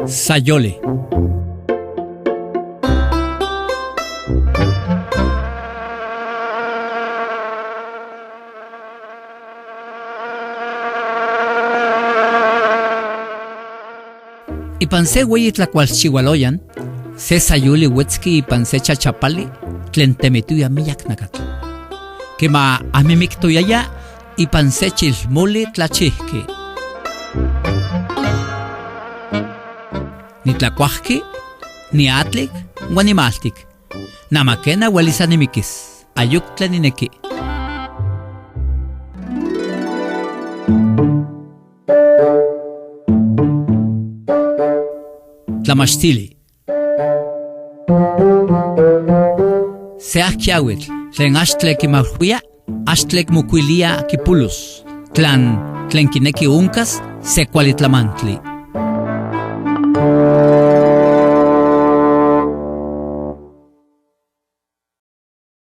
Sayoli. Ipan se hueyi tlacualchihualoyan, se sayuli huetzqui ipan se chachapali tlen temituya miyac nacatl. Quema amimictoyaya ipan se chilmoli tlachijqui. Nitlacuajqui, niatlic, uan nimaltic. Namaquena huelis animiquis. Ayuc tlen ninequi. Tlamachtili. Se ajquiahuitl tlen axtle quimahuia, axtle mocuilia quipulus. Tlan tlen quinequi oncas, se cuali tlamantli.